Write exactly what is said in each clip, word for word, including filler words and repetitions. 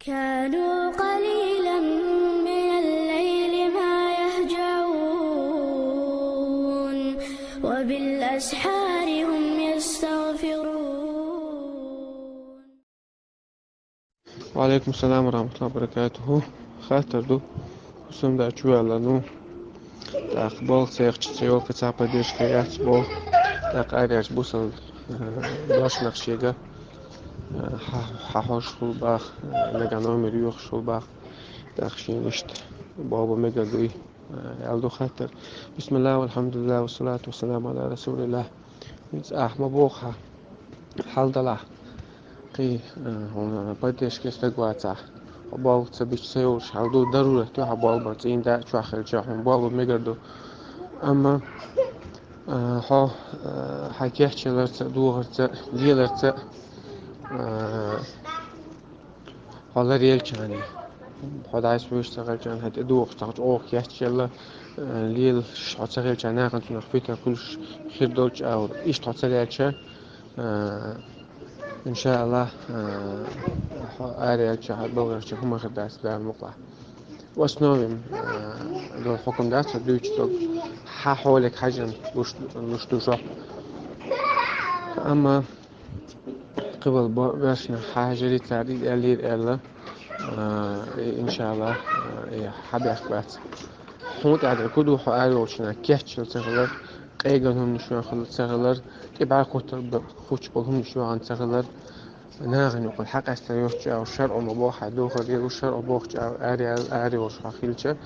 كانوا قليلا من الليل ما يهجعون، وبالأسحار هم يستغفرون. وعليكم السلام ورحمة الله وبركاته. Хаттар ду. Хусам да чуяла, ну. Так, бол цехчи цеёлка цапа дешка яц бол. Так, аряч бусал, э, башнах шега. Э, ха-, ха хошул бах, э, мега номер юхшул бах. Так, шиништ. Боба мега дуй. Э, алду хаттар. بسم الله والحمد لله والصلاة والسلام على رسول الله. Из ахма боха. Халдала. Кхы, э, хьуна поддержка стаг вацахь. Хьо болх ца бича ца йолуш, хьал ду дарурат ю хьан болх бар цӀийна да чохь хилча, хьуна болх бан мегар ду. Амма, э, хьо, э, хьан кечъяларца, духарца, леларца, э, хьо ларъелча хьуна. Хьо дӀасхьуьйш ца хилча, хьан тӀе духуш цхьа чӀогӀа кечъяла, э, лелаш хьо ца хилча, нахана цунах пита кулш хир долчу агӀор. Иштта хьо ца лелча, Э, иншааллах, э, хьо араяьлча, хьан балгарча хӀума хир дац Дала мукъалахь. В основе, э, долу хьукам дац хьо дуьйцуш долу, хьан хьолик хьаьжна луш, луш ду жоп. Амма кхиболу бо-, бешна хьан хьажарий цара иза аьллера аьлла, э, иншааллах, э, хьан бехк бац. Хьуна тӀаьхьа ку ду хьо арайолчунна кечъяла ца хилар, къеган хӀуманаш вен хилла ца хилар, тӀе бӀаьрг кхуттар б-, кхуччуш болу хӀуманаш вахана ца хилар, нахана юкъахь хьан къаьстар йоцучу агӀор шарӀо ма боху хьан духар елуш, шарӀо бохучу агӀор араяьлла, арайолуш хьо хилча,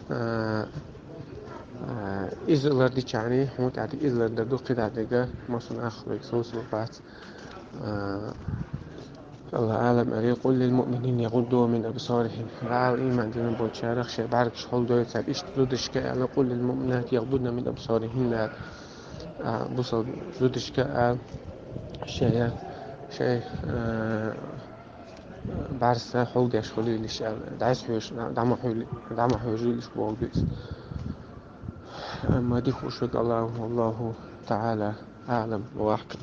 а, а, иза лардича хьуна тӀаьхьа иза лардар ду, кхидӀа дерг массо а нах вайга совцалур бац. А, Аллаху аълам, аьлла, قل للمؤمنين يغضوا من أبصارهم. Ала, ийман дина болчарах шайн бӀаьргаш хьулдойла цара, иштта зудашка аьлла, قل للمؤمنات يغضضن من أبصارهن. А, бусалба зудашка аьлла, шайн, шайн, а, бӀаьрса хьулдеш хуьлийла аьлла, дӀасхьуьйш, дӀа ма хьуьйли-, дӀа ма хьуьйжийла боху иза. Амма дика хууш верг Аллаху, Аллаху таӀала аълам ва ахкам.